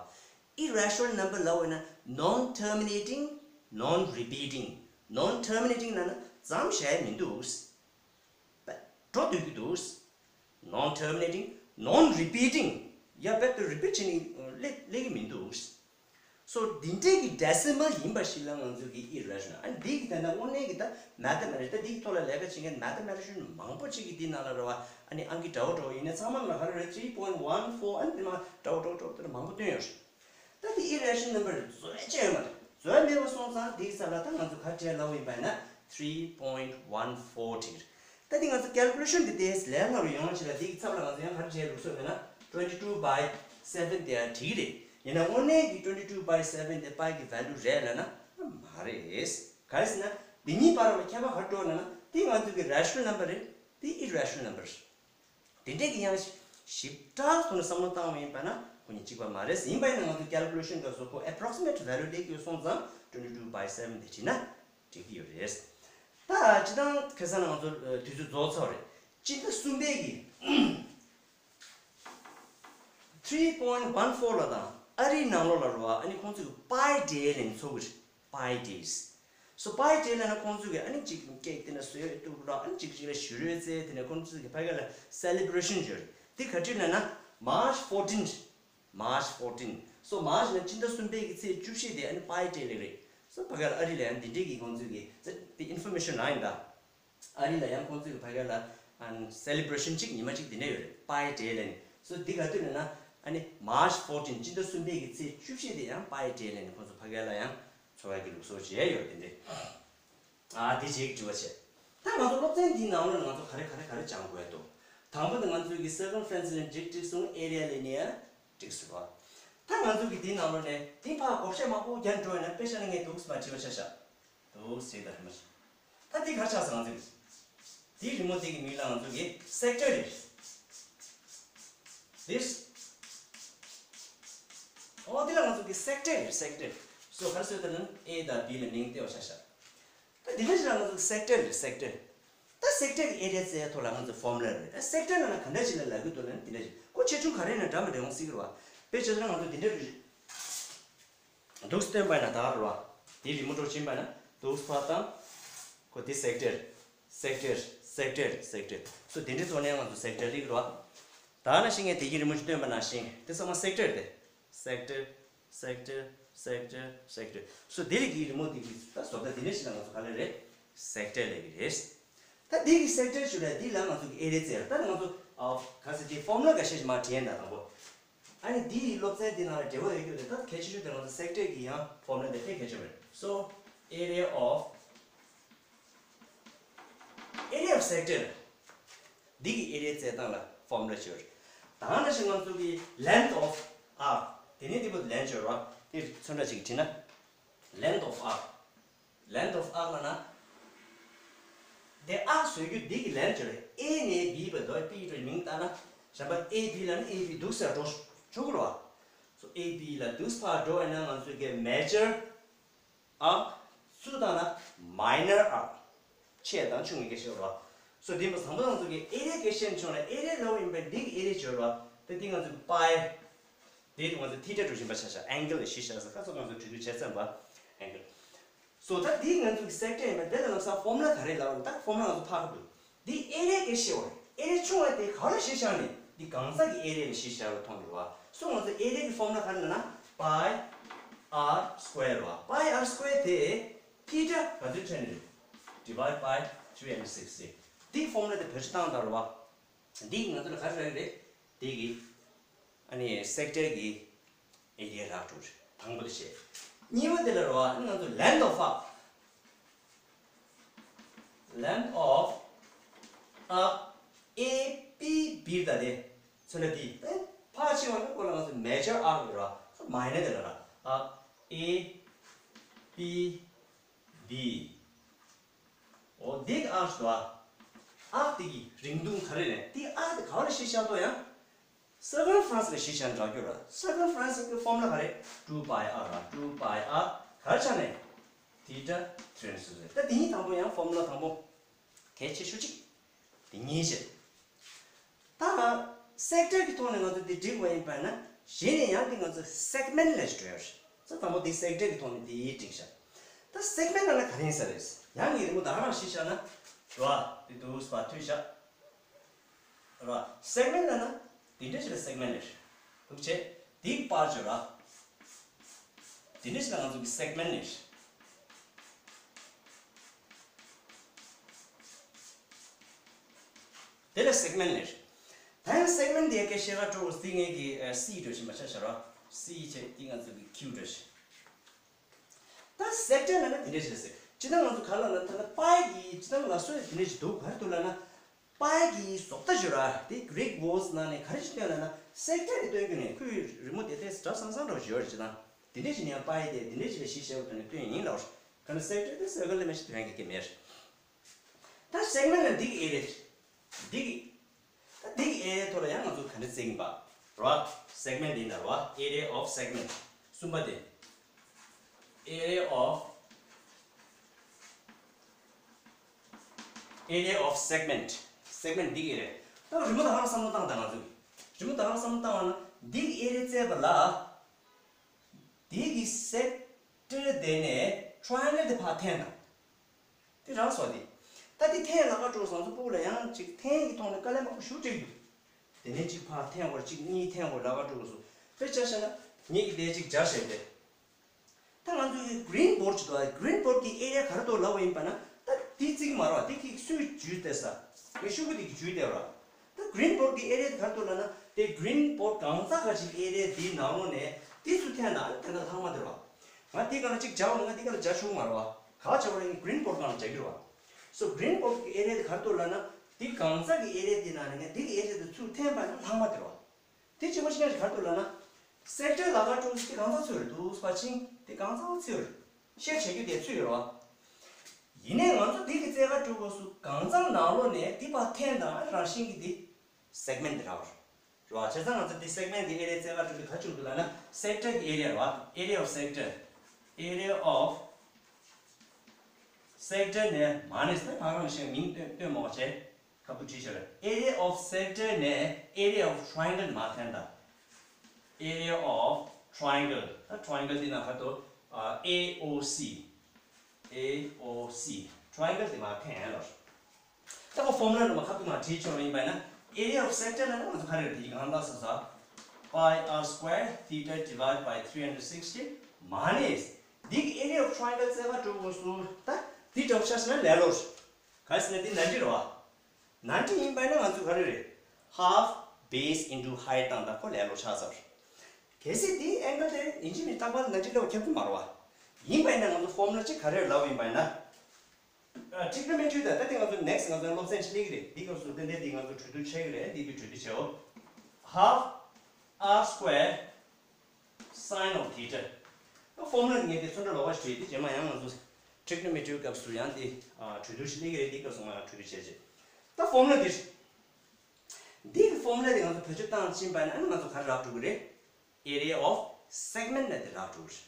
ཨི་རེ་ཤ་ནལ་ནམ་བར་ལབ་ཡིན་ན་non terminating, non repeating, non terminating ལབ་ན་མཚམས་བཞག་ཡ་མི་འདུག་འགྲོ་སྡོད་ཀྱི་འདུག non terminating, non repeating ཡ་རྦད་དེ་རི་པིཊ་བྱས་ནས་སླེབས་སླེབས་ཀྱི་མི་འདུག་སོ་འདི་འདྲས་ཀྱི་ཌེ་སི་མལ་ཡིན་པ་ཞིག་ལ་ང་ཚོ་གི་ཨི་རེ་ཤ་ནལ། ཨ་འདི་གི་ད་ལྟ་དངོས་གནས་ཀྱི་ད་མེ་ཐེ་མེ་ཊི་ཤན། ད་འདི་གི་ཐོག་ལ་ལས་ཀ་བྱེད་མཁན་མེ་ཐེ་མེ་ཊི་ཤན་མང་པོ་ཅིག་གིས་འདི་ནང་ལ་རེད་བ། ཨ་ནི་ཨང་ཀི་འདྲ་བོ་འདྲ་བོ་ཡིན་ན་ཚང་མ་ལ་ག་རེ་རེད། three point one four ཨ་ནི་དེ་མ་འདྲ་བོ་འདྲ་བོ་འདྲ་བོ་དེ་འདྲ་མང་པོ་བཏོན་ཡོད་རེད། ད་དེ་ཨི་རེ་ཤ་ནལ་ནམ་བར་རེད། བཟོ་ཡ་ཅི་ཡོད་མ་རེད། བཟོ་ཡ་མེད་པ་སོང་ཙང་དེའི་ཚབ་ལ་ད་ང་ཚོ་ག་རེ་སྤྲད་ལབ་ཡིན་པ་ཡིན་ན་three point one four བྲིས། ད་དེ་ང་ཚོ་ཀལ་ཀུ་ལེ་ཤན་དེ་དེས་ལས་སླ་རུ་ཡོང་ཆེད་ལ་དེའི་ཚབ་ལ་ང་ཚོ་ཡང་ག་རེ་སྤྲད་ལུགས་སྲོལ་མེད་ན་twenty two by seven དེ་ཡང་བྲིས་ཀྱི་རེད། ཡིན་ན་དངོས་གནས་ཀྱི་twenty two by seven དེ་པའི་གི་ཝེ་ལུ་རེད་ལབ་ན་མ་རེད། ག་རེ་ཟེར་ན་དེ་གཉིས་བར་ལ་ཁྱད་པར་ག་རེ་འགྲོ་ལབ་ན་དེ་ང་ཚོ་གི་རེ་ཤ་ནལ་ནམ་བར་རེད། དེ་ཨི་རེ་ཤ་ནལ་ནམ་བར་རེད། དེ་འདྲས་ཀྱི་ཡང་ཞིབ་ཕྲ་སོང་ནས་བསམ་བློ་བཏང་བ་ཡིན་པ་ན་ཁོ་གཉིས་གཅིག་པ་མ་རེད། ཡིན་པ་ཡིན་ན་ང་ཚོ་ཀལ་ཀུ་ལེ་ཤན་སྐབས་སུ་ཁོ་ཨེ་པོ་རོག་སི་མེ་ཊི་ཝེ་ལུ་སླེབས་ཀྱི་སོང་ཙང་twenty two by seven དེ་བྲིས་ན་འགྲིག་གི་ཡོད་རེད། ད་སྤྱིར་བཏང་ཁ་སང་ང་ཚོ་དུས་ཚོད་རྫོགས་ཚར་བ་རེད། སྤྱི་ཟླ་གསུམ་པའི་གི་three point one four ལ་དང་ཨ་རིའི་ནང་ལོགས་ལ་རེད་བ། ཨ་ནི་ཁོང་ཚོས་པའི་ཌེ་ལབ་ནས་འཚོགས་ཀྱི་རེད། པའི་ཌེ། སོ་པའི་ཌེ་ལབ་ན་ཁོང་ཚོས་ཀྱི་ཨ་ནི་གཅིག་ཀེག་དེ་ན་བཟོས་འདུག་ར། ཨ་ནི་གཅིག་གཅིག་ལ་བཞུར་རོལ་རྩེ། དེ་ནས་ཁོང་ཚོས་ཀྱི་ཕ་གི་ལ་སེ་ལེ་བྷ་རེ་ཤན་ཡོད་རེད། དེ་ག་དུས་ལབ་ན་March fourteen། March fourteen། སོ་March ལ་སྤྱི་ཟླ་གསུམ་པའི་གི་ཚེས་བཅུ་བཞི་དེ་ཨ་ནི་པའི་ཌེ་ལབ་རེད། སོ་ཕ་གི་ལ་ཨ་རི་ལ་ཡང་འདི་འདྲའི་གི་ཁོང་ཚོས་ཀྱི་དེ་ཨིན་ཕོར་མེ་ཤན་ལབ་ཡིན་ད། ཨ་རི་ལ་ཡང་ཁོང་ཚོས་ཕ་གི་ལ་ཨ་ནི་སེ་ལེ་བྷ་རེ་ཤན་གཅིག་ཉི་མ་གཅིག་དེ་འདྲ་ཡོད་རེད། པའི་ཌེ་ལབ་ནས། སོ་འདི་ག་དུས་ལབ་ན་ཨ་ནི་March fourteen། སྤྱི་ཟླ་གསུམ་པའི་གི་ཚེས་བཅུ་བཞི་དེ་ཡང་པའི་ཌེ་ལབ་ནས་ཁོང་ཚོ་ཕ་གི་ལ་ཡང་འཚོ་བ་གི་ལུགས་སྲོལ་བྱས་ཡོད་དེ་འདྲ། ཨ་དེ་རྗེས་ཀྱི་དྲི་བ་བྱས། ད་ང་ཚོ་སློབ་ཚན་འདིའི་ནང་ལོགས་ནས་ང་ཚོ་ག་རེ་ག་རེ་ག་རེ་སྦྱང་དགོས་འདུག་དང་པོ་དེ་ང་ཚོས་ཀྱི་circumference ལབ་ནས་འགྲིག་འགྲིག་སོང་། area ལབ་ནས་ཡང་འགྲིག་སོང་བ། ད་ང་ཚོས་ཀྱི་འདིའི་ནང་ལོགས་ནས་འདི་ཕར་བགོ་བཤའ་མང་པོ་རྒྱག་འགྲོ་ཡིན་ན་དཔེ་བཞག་ན་ངས་འདུག་སེ་མར་དྲི་བ་ཆ་བཞག་འདུག་ཟེར་ད་རེད་མ་གཞི། ད་འདི་ག་རེ་ཆགས་སོང་ང་ཚོས་ཀྱི། འདིའི་རི་མོ་འདི་གི་མིང་ལ་ང་ཚོ་གི་sector རེད། This། ཨོ་འདི་ལ་ང་ཚོ་གི་sector རེད། sector། སོ་ག་རེ་ཟེར་ད་ནི་A དང་B ལ་མིང་སྟེར་བ་ཆ་བཞག་ད་འདི་འདྲ་ཞིག་ལ་ང་ཚོ་གི་sector རེད། sector། ད་sector གི་area བཙལ་ཡ་ཐོག་ལ་ང་ཚོ་formula རེད། ད་sector ལབ་ན་ག་འདྲ་ཞིག་ལ་ལབ་ཀྱི་འདུག་ལབ་ན་འདི་འདྲ་ཞིག་ཁོ་ཆེ་ཆུང་ག་རེ་ཡིན་ན་འདྲ་མི་འདྲ་ཡོང་སྲིད་ཀྱི་རེད་བ། དཔེ་ཆ་བཞག་ན་ང་ཚོ་འདི་འདྲ་རེད། འདུག་སྟོན་པ་ན་ད་རུ་བ། དེའི་རི་མོ་འགྲོ་ཕྱིན་པ་ན་འདུག་ཕ་དང་། ཁོ་དེ་sector། sector། sector། sector། སོ་དེ་འདྲའི་ཐོག་ནས་ང་ཚོ་sector རིག་རོ། ད་ན་ཤི་ངས་དེ་གི་རི་མོ་ཞིག་སྟོན་པ་ན་ཤི་དེ་ཚང་མ་sector དེ། sector། sector། sector། sector། སོ་དེ་རིག་གི་རི་མོ་དེ་གི་ད་བཟོ་ལྟ་དེ་འདྲ་ཞིག་ལ་ང་ཚོ་ག་ལེ་རེད། sector ལས་གི་རེད། ད་འདི་གི་sector ཞུ་ར་འདི་ལ་ང་ཚོ་གི་area བཙལ་ར། ད་ང་ཚོ་ཨ་ག་ཟེར་དེ་formula འགའ་ཤས་ཤིག་མར་བྲིས་ཡིན་ད་དང་པོ། ཨ་ནི་འདི་ཡི་སློབ་ཚན་འདི་ནང་ལ་འབྲེལ་བ་ཡོད་རྒྱུ་རེད། ད་གལ་ཆེ་ཤོས་དེ་ང་ཚོ་sector གི་ཡང་formula དེ་དཔེ་གལ་ཆེ་བ་རེད། So area of area of sector འདི་གི་area བཙལ་སྟངས་ལ་formula ཞུ་ར། ད་ནང་བཞིན་ང་ཚོ་གི་length of arc དེ་ནི་འདི་པོ་length ཞུ་ར། དེ་ཚོན་ཁྲ་ཅིག་བྲིས་ན། Length of arc length of arc ལབ་ན། དེ་arc བཟོ་རྒྱུ་འདི་གི་length ཅིག་རེད། A ནས་B བར་དུ་P འགྲོ་མིང་བཏགས་ན། གཞན་པ་A B ལབ་ན་A B འདུག་སེ་འགྲོ་ཆོག་གི་རེད་བ། So A B ལ་འདུག་སེ་ཕར་འགྲོ་བ་ན་ང་ཚོ་གི་major arc སུ་བཏང་ན་minor arc ཆེ་དང་ཆུང་གི་སྐད་ཆ་རེད་བ། So འདི་མ་བཟང་པོ་ང་ཚོ་གི་area སྐད་ཆ་བྱུང་ན་area ལབ་ཡིན་པས་འདི་གི་area ཅིག་རེད་བ། དེ་འདི་ང་ཚོ་གི་pi དེ་ང་ཚོ་theta འགྲོ་བཞིན་པ་ཆ་བཞག angle ལ་གཞི་བཞག་ས་ཁ་སོ་ང་ཚོ་འགྲོ་རྒྱུ་བྱས་ཙམ་པ་angle། So ད་འདི་ང་ཚོ་གི་sector ཡིན་པ་དེ་ལ་ལམ་སང་formula ག་རེ་ལབ་རེད། ད་formula ང་ཚོ་ཕར་འགྲོ། འདི་area གི་ཤེས་བ་རེད། area ཆུང་བ་དེ་ག་ལ་གཞི་བཞག་ནས་འདི་གང་ཟག་གི་area ལ་གཞི་བཞག་ལ་མཐོང་གི་རེད་བ། So ང་ཚོ་area གི་formula ག་རེ་ལབ་ན་pi r square རེད་བ། Pi r square དེ་theta ག་ཚོད་ཐོན་ནི་རེད། Divide by three hundred sixty འདི་formula དེ་བེད་སྤྱོད་བཏང་དང་རེད་བ། འདི་ང་ཚོ་ལ་ག་རེ་རག་གི་རེད། འདི་གི་ཨ་ནི་sector གི་area རག་འགྲོ་རེད། དང་པོ་དེ་བྱས། གཉིས་པ་དེ་ལ་རོ། ཨ་ནི་ང་ཚོ་length of arc length of arc A P B ད་དེ་ཚོ་ན་འདི་ཕར་ཕྱིན་པ་ནི་ཁོ་ལ་ང་ཚོ་major arc རོ། minor དེ་ལ་ར། arc A P B འོ་འདི་གི་arc དོ། arc དེ་གི་རིང་ཐུང་ག་རེ་རེད། འདི་arc དེ་ག་བ་ལ་གཞི་བཞག་དོ་ཡང་། circumference ལ་གཞི་བཞག་འདྲ་རྒྱུ་ར། circumference གི་formula ག་རེ། two pi r ར། two pi r ག་རེ་ཆགས་ནས། theta three hundred sixty ད་འདི་གཉིས་དང་པོ་ཡང་formula དང་པོ་གལ་ཆེ་ཤོས་གཅིག་འདི་གཉིས་བྱས། ད་sector གི་ཐོག་ནས་ང་ཚོ་འདི་འགྲིག་པ་ཡིན་པ་ན་གཞི་ནས་ཡང་འདི་ང་ཚོ་segment ལ་འགྲོ་ཡ་རེད། ད་དང་པོ་འདི་sector གི་ཐོག་ནས་འདི་འགྲིག་ཤག་ད་segment ལ་ན་ག་རེ་ཡིན་ས་རེད། ཡང་ངས་རི་མོ་ད་ག་རང་གཞི་བཞག་ན་ར། འདི་འདུག་སེ་ཕར་མཐུད་བཞག་ར། segment ལབ་ན་དེ་འདྲ་ཞིག་ལ་segment རེད། འདུག་བྱས། དེའི་པར་ཅིག་ར། དེ་འདྲ་ཞིག་ལ་ང་ཚོ་གི་segment རེད། དེ་ལ་segment རེད། ད་ཡང་segment དེ་སྐད་བཤད་ག་འགྲོ་སྲིད་ངེས་ཀྱི་C འགྲོ་བཞིན་པ་ཆ་བཞག་ར། C བྱས་དེ་ང་ཚོ་གི་Q འགྲོ་བཞིན། ད་sector ལབ་ན་དེ་འདྲ་ཞིག་ཟེར། ཅི་ལྟར་ང་ཚོ་ག་ལ་ལ་ད་ལ་པའི་གི་ཅི་ལྟར་ལ་སོ་དེ་འདྲ་ཞིག་འདུག་ག་རེ་འདུག་ལབ་ན། པའི་གི་བཟོ་ལྟ་ཞིག་ར། དེ་Greek words ནང་ནས་ག་རེ་ཞིག་སྟོན་ལབ་ན་sector དེ་སྟོན་རྒྱུ་ནས་ཁོའི་རི་མོ་དེ་དེ་འདྲ་སང་སང་འདྲ་ཞིག་ཡོད་རེད། ཅི་ལྟར་དེ་འདྲ་ཞིག་ནས་པའི་དེ་དེ་འདྲ་ཞིག་ལ་གཞི་བཞག་པ་དེ་ནས་སྟོན་ཡིན་ལབ་རེད། ག་ནས་sector དེ་circle ལ་མེད་ཞིག་སྟོན་ཡག་གི་མེད་རེད། ད་segment ལ་འདི་གི་area འདི་གི་ད་འདི་གི་area ཐོག་ལ་ཡང་ང་ཚོ་ག་འདྲ་བརྩི་གིན་པ་ར། segment འདི་ན་ར། area of segment གསུམ་པ་དེ། area of area of segment segment འདི་གི་རེད། ད་རི་མོ་ད་ག་རང་བསམ་བློ་བཏང་དང་ང་ཚོ་གི་རི་མོ་ད་ག་རང་བསམ་བློ་བཏང་བ་ན་འདི་གི་area བཙལ་བ་ལ། དེ་གི་sector དེ་ནས་triangle དེ་ཕར་འཐེན་དང་ དེ་རང་སོ་དེ། ད་དེ་འཐེན་ལ་ཁ་འགྲོ་སོང་ཚོ་སྤུ་གུ་ལ་ཡང་ཅིག་འཐེན་གྱི་ཐོག་ནས་དཀའ་ལས་མང་པོ་ཞུ་བྲིས་འདུག་དེ་ནས་གཅིག་ཕར་འཐེན་དགོས་གཅིག་གཉིས་འཐེན་དགོས་ལ་ཁ་འགྲོ་དགོས་སོ། དཔེ་ཆ་བཤད་ན་ངེད་ཀྱི་དེ་གཅིག་སྦྱར་བྱས་ཏེ། ད་ང་ཚོ་གི་green board ཅིག་འདུག green board གི་area ག་རེ་འདུག་ལབ་པ་ཡིན་པ་ན་ད་དེ་བརྩི་གི་མ་རེད་བ། དེ་གི་སུས་ཇུས་བལྟས་ས། ངས་ཤོག་གུ་དེ་གི་ཇུས་བལྟས་ར། ད་green board གི་area དེ་ག་རེ་འདུག་ལབ་ན་དེ་green board གང་ཚ་ག་ཅིག་area དེའི་ནང་ལོགས་ནས་དེ་ཚུར་འཐེན་ན་ཨ་ནི་ད་ལྟ་ལྷག་མ་དེ་རེད་བ། ང་དེ་ག་ལ་གཅིག་སྦྱར་བ་ན་ང་དེ་ག་ལ་སྦྱར་ཆོག་གི་མ་རེད་བ། ག་སྦྱར་བ་ན་ངས་green board སྒང་ལ་སྦྱར་གི་རེད་བ། so green board གི་area དེ་ག་རེ་འདུག་ལབ་ན་དེ་གང་ཚ་གི་area དེའི་ནང་ནས་ངས་དེ་གི་area དེ་ཚུར་འཐེན་པ་ན་ལྷག་མ་དེ་རེད་བ། དེ་གཅིག་པ་གཅིག་རྐྱང་གཅིག་ག་རེ་འདུག་ལབ་ན། སེག་ཊར་ལ་ཁ་འགྲོ་དེ་གང་ཚང་ཚུད་རེད་འདུག་ཕར་ཕྱིན་དེ་གང་ཚང་ཚུད་རེད། ཤེར་བྱེད་རྒྱུ་དེ་ཚུད་ཡོད་རེད་བ། ཡིན་ནའི་ང་ཚོ་དེ་གི་རྩེ་ཁ་འགྲོ་དགོས་སུ་གང་ཚང་ནང་ལོགས་ནས་དེ་ཕར་འཐེན་དང་རང་བཞིན་གྱི་དེ་སེག་མེན་ཊི་དེ་རག་རེད་བ། བྱས་ཙང་ང་ཚོ་དེ་སེག་མེན་ཊི་དེ་ཨེ་རི་ཡ་རྩེ་ཁ་འགྲོ་དུས་ག་བྱུང་འདུག་ལབ་ན་སེག་ཊར་གྱི་ཨེ་རི་ཡ་རེད་བ། area of sector, area of sector ནས་མ་ནས་དེ་ཕར་རང་བཞིན་མིང་སྟོན་སྟོན་མོ་བྱས། ཁ་བུ་བྲིས་བྱས་རེད། area of sector ནས་area of triangle མ་འཐེན་དང་། area of triangle ད་triangle དེ་ནང་ཁ་ཐོག AOC AOC triangle དེ་མ་འཐེན་ལ། ད་ཁོ་formula ནང་མ་ཁ་བུ་མ་བྲིས་ཆོག་ཡིན་པ་ན་area of sector ལ་ང་ཚོ་ག་རེ་རེད་དེ་གང་ལ་སོ་ས་pi r square theta divide by three hundred sixty མ་ནས་འདི་གི་area of triangle རྩེ་བ་འགྲོ་དགོས་སུ་ད་འདི་འདྲ་བོ་ཆ་བཞག་ན་ལས་སླ་རེད། ག་ཟེར་ན་འདི་ནན་ཊི་རེད་བ། ནན་ཊི་ཡིན་པ་ན་ང་ཚོ་ག་རེ་རེད། half base into height དང་ད་ཁོ་ལས་སླ་ཆགས་ཚར། གལ་སྲིད་འདི་angle དེ་ཡིན་གཅིག་མིན་རྟག་པར་ནན་ཊི་ལ་ཁྱབ་ཀྱི་མ་རེད་བ། ཡིན་པ་ན་ང་ཚོ་formula གཅིག་ག་རེ་ལབ་ཡིན་པ་ན། trigonometry དང་ད་ལྟ་ང་ཚོ་next ང་ཚོ་སློབ་ཚན་ཞིག་སླེབས་ཀྱི་རེད། འདི་སྐབས་སུ་ཏན་ཏན་འདི་ང་ཚོ་གྲོས་བསྡུར་བྱེད་ཀྱི་རེད། འདི་འདི་གྲོས་བསྡུར་བྱེད་འོ། half r square sine of theta formula ངས་འདི་ཚོན་ཁྲ་ལོགས་ཀ་ཞིག་བྲིས་ཏེ་རྗེས་མ་ཡང་ང་ཚོ་trigonometry སྐབས་སུ་ཡང་འདི་གྲོས་བསྡུར་ཞིག་སླེབས་ཀྱི་རེད། འདི་སྐབས་སུ་ང་ཡང་གྲོས་བསྡུར་བྱེད་ཅེས། ད་formula འདི་འདིའི་formula དེ་ང་ཚོ་བེད་སྤྱོད་བཏང་ཕྱིན་པ་ན་ང་ཚོ་ག་རེ་རག་འགྲོ་གི་རེད། area of segment ནས་དེ་རག་འགྲོ་གི་རེད།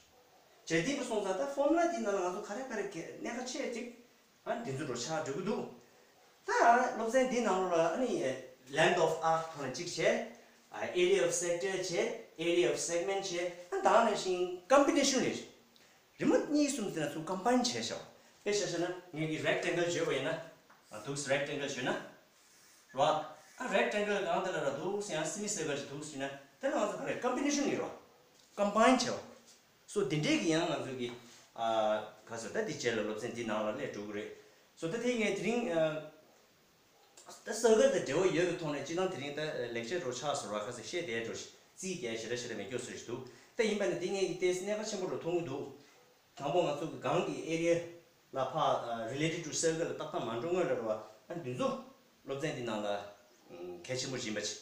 བྱས་དེ་འདྲ་སོང་ཙང་ད་formula དེའི་ནང་ལ་ང་ཚོ་ག་རེ་ག་རེ་གལ་གནད་འགག་ཆེ་ཅིག་ཨ་འདི་ཚོ་འགྲོ་ཆགས་འགྲོ་གི་འདུག་ད་སློབ་ཚན་འདིའི་ནང་ལོགས་ལ་ཨ་ནི་length of arc ཐོག་ནས་གཅིག་བྱས། area of sector བྱས། area of segment བྱས། ཨ་ད་ནང་བཞིན་combination རེད། རི་མོ་གཉིས་གསུམ་དེ་ལ་ཚུར་combine བྱས་ཤག་དཔེ་བཞག་ན་ངེད་ཀྱི་rectangle བརྗོད་པ་ཡིན་ན། འདུག rectangle བརྗོད་ན། རེད་བ། ཨ་rectangle གང་དེ་ལ་ར་འདུག་ཡང་semi circle ཞིག་འདུག་ཟེར་ན་དེ་ལ་ང་ཚོ་ག་རེ་combination ཡིན་རེད་བ། combine བྱས་བ། so དེ་འདྲའི་གི་ཡང་ང་ཚོ་གི་ཨ་ག་ཟེར་ད་འདི་རྗེས་ལ་སློབ་ཚན་འདི་ནང་ལ་སླེབས་འགྲོ་གི་རེད། so ད་དེ་ངས་དེ་རིང་ཨ། ད་circle དང་འབྲེལ་བ་ཡོད་པའི་ཐོག་ནས་སྤྱིར་བཏང་དེ་རིང་ད་ལེགས་ཆ་འགྲོ་ཆགས་སོང་ར་ཁ་ཟེར་བཤད་བསྡད་འགྲོ་རྩིས་རྒྱག་ཞེ་དྲག་ཞེ་དྲག་མེད་སྐྱོ་སོ་ཞིག་འདུག་ད་ཡིན་པ་ནི་དེ་ངས་ཀྱི་ཏེས་གནད་འགག་ཆེན་པོ་རུ་མཐོང་གི་འདུག་དང་པོ་ང་ཚོ་གི་གང་གི་area ལ་ཕ་relative to circle ལ་ཏག་ཏག་མ་འགྲོ་སྔོན་ལ་རུ་བ་ཨ་འདི་ཚོ་སློབ་ཚན་འདི་ནང་ལ་གལ་ཆེན་པོ་ཡིན་པ་ཅིག་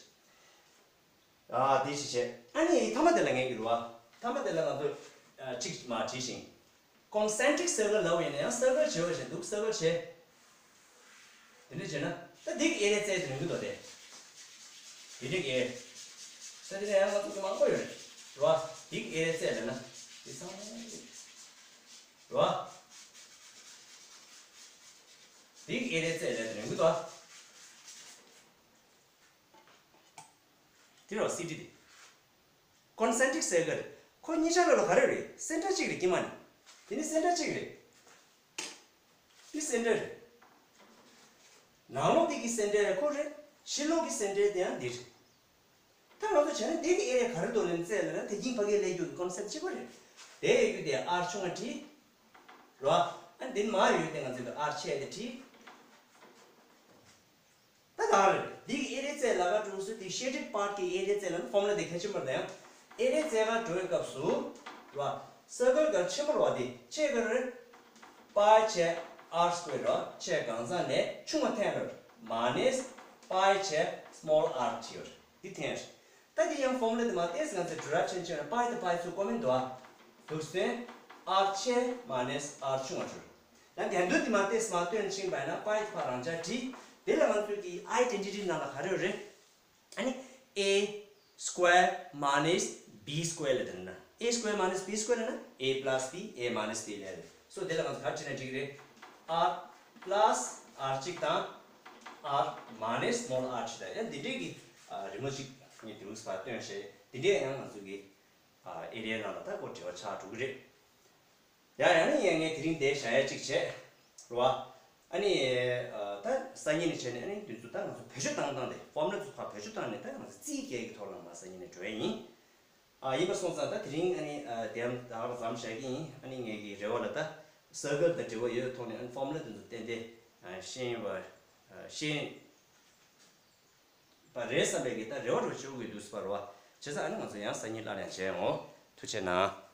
ཨ་དེ་ཞིག་བྱས། ཨ་ནི་མཐའ་མ་དེ་ལ་ངས་ཀྱི་རུ་བ། མཐའ་མ་དེ་ལ་ང་ཚོ་ཨ་གཅིག་མ་བྲིས་ཤིང་། concentric circle ལབ་ཡིན་ན་ཡང་circle བྱེད་པ་བཞིན་འདུག circle བྱེད། དེ་འདྲ་བྱས་ན་ད་འདི་གི་area རྩལ་དེ་ཡོང་གི་འདུག་སྟེ། དེ་འདྲ་གི་ད་དེ་ནས་ཡང་ང་ཚོ་གི་མང་པོ་ཡོད་རེད་རུ་བ། འདི་གི་area རྩལ་ལབ་ན་འདི་ཚང་མ་རེད་རུ་བ། འདི་གི་area རྩལ་ལབ་དེ་ཡོང་གི་འདུག་དེ་རུ་སི་ཊི་དེ། concentric circle ཁོ་གཉིས་ཆ་ལ་ལ་ག་རེ་རེད། center གཅིག་རེད་ཀྱི་མ་ནི། དེ་ནི་center གཅིག་རེད། འདི་center རེད། ནང་ལོགས་འདི་གི་center ཁོ་རེད། ཕྱི་ལོགས་ཀྱི་center དེ་ཡང་འདི་རེད། ད་ང་ཚོ་བྱས་ན་འདི་གི་area ག་རེ་འདུག་ལབ་ན་རྩལ་ལ་ན་དེ་ཀྱིན་ཕ་གིའི་ལས་རྒྱུ་གི་concept གཅིག་པ་རེད། དེ་ཡོད་རྒྱུ་དེ་R ཆུང་བ་བྲིས། རོ། ཨ་འདི་མ་ཡོད་དེ་ང་ཚོ་གི་R ཆེ་དེ་བྲིས། ད་ད་རེད། འདི་གི་area རྩལ་ལ་ག་འགྲོ་སུ་དེ་shaded part གི་area རྩལ་ལ་ནི་formula དེ་གལ་ཆེན་པོ་རེད་ཡང་། area རྩལ་ག་འགྲོ་བའི་སྐབས་སུ། རོ། circle ག་ཆེན་པོ་རོ་དེ་ཆེ་ག་རེད། pi ཆེ་R square རོ་ཆེ་གང་ཟག་ནས་ཆུང་བ་འཐེན་རོ། minus pi ཆེ་small r ཆེ་རོ་དེ་འཐེན་རོ། ད་དེ་ཡང་formula དེ་མ་བལྟས་ང་ཚོ་derive ཆེན་ཆེན་pi དང་pi ཚུར་བཀོད་མིན་འདུག་ཨ། འདུག་སྟེ། R ཆེ་minus R ཆུང་བ་ཆུང་། ཡང་འགལ་འདུ་དེ་མ་བལྟས་མ་སྟོན་ཕྱིན་པ་ན་pi དེ་ཕར་རང་འཇགས་བྲིས། དེ་ལ་ང་ཚོ་གི་identity ནང་ལ་ག་རེ་ཡོད་རེད། ཨ་ནི་A square minus B square ལ་དེ་ན་A square minus B square ལ་ན་A plus B A minus B ལ་རེད། so དེ་ལ་ང་ཚོ་ག་རེ་བྲིས་ན་འགྲིག་རེད། R plus R གཅིག་དང་། R minus small r གཅིག་དང་ཡང་འདི་འདྲའི་གི་རི་མོ་གཅིག་ངས་དེ་རུ་ཕར་སྟོན་བྱས་དེ་འདྲའི་ཡང་ང་ཚོ་གི་ཨ་area ནང་ལ་ད་ཁོ་འབྲེལ་བ་ཆགས་འགྲོ་གི་རེད། ཡ་ཡང་ནི་ཡང་ངས་དེ་རིང་དེ་བྱ་ཡ་གཅིག་བྱས། རོ། ཨ་ནི་ད་སང་ཉིན་ནས་བྱས་ནས་ཨ་ནི་འདི་ཚོ་ད་ང་ཚོ་བེད་སྤྱོད་བཏང་སྟངས་དེ་ཕོར་མུ་ལ་ཚོ་ཕར་བེད་སྤྱོད་བཏང་ནས་ད་ང་ཚོ་རྩིས་སྐྱེལ་གྱི་ཐོག་ལ་མར་སང་ཉིན་ནས་འགྲོ་ཡ་ཡིན། ཨ་ཡིན་པ་སོང་ཙང་ད་དེ་རིང་ཨ་ནི་དེ་ད་ག་རང་མཚམས་བཞག་གི་ཡིན། ཨ་ནི་ངེད་ཀྱི་རེ་བ་ལ་ད་སར་ཀལ་དང་འབྲེལ་བ་ཡོད་ཐོག་ནས་ཨ་ནི་ཕོར་མུ་ལ་འདི་ཚོ་ཏན་ཏན་ཤེས་པ་ཤེས་པ་རེད་བསམ་པའི་གི་ད་རེ་བ་རུ་བཅུག་གི་འདུག་ཟེར་བ་རེད་བ། བྱས་ཙང་ཨ་ནི་ང་ཚོ་ཡང་སང་ཉིན་སླར་ཡང་མཇལ་ཡོང་། ཐུགས་རྗེ་གནང་།